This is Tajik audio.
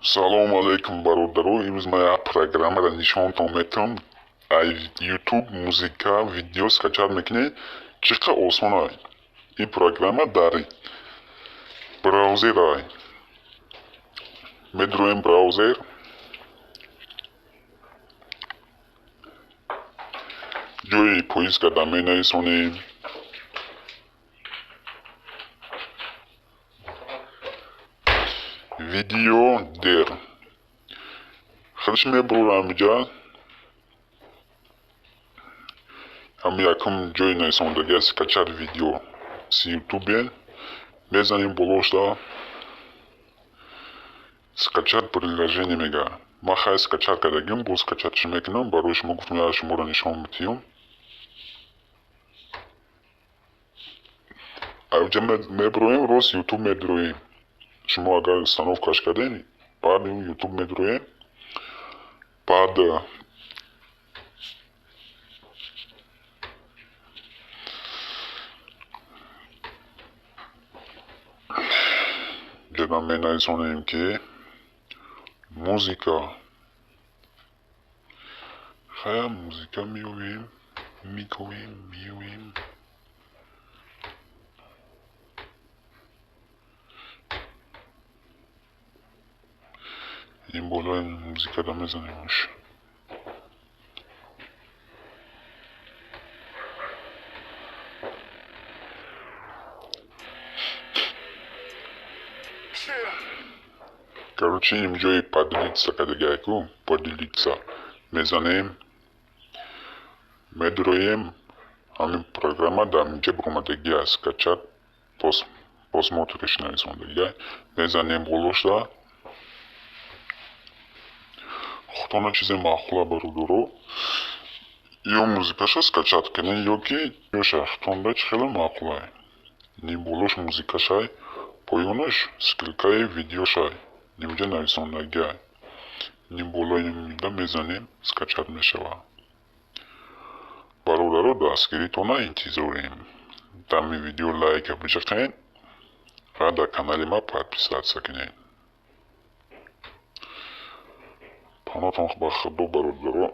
Салом алейкум, бародаро. Имрӯз ман як программаро нишонтон метавам. Ай YouTube музыка, видео скачать мекунед. Чӣ қадр осон ай. Ин программа дар браузер ай. Медроем браузер. Ҷои поиска да менависонем. Видео дер. Худаш мебурам инҷа. Ҳам якум ҷои нависондагӣ аст скачать видео с YouTube. Мезанем болошда. Скачать приложение мега. Ман хай скачать кардагим, боз скачатьш мекунам, барои шумо гуфтам я шуморо нишон медиҳам. Инҷа мебуроем, рост YouTube медуроем. Шумо агар установкаш кардем, баъд YouTube медуроем. Баъд ҷода менависонем ки музыка. Хая музыка меёвем, мековем, меёвем. Ин болои музыкада мезанемш. Короче, им ҷои поделиться кардагиайку, поделиться мезанем, медуроем, ҳамин программа дар инҷа баромадагиаст, скачать просмотриш нависондагиай, мезанем болошда. Худтона чизе маъқула, бародаро, ё музыкаша скачать кунед, ё ки ёша худтонда чӣ хеле маъқулай. Ним болош музыкашай, поёнаш ссылкаи видеошай. Нимҷа нависондагиай. Ним болои нимда мезанем, скачать мешавад. Бародаро, дастгиритона интизорем. Дами видео лайка биҷақед ва дар канали ма подписаться кунед. Паноҳтон ба Худо, бародаро.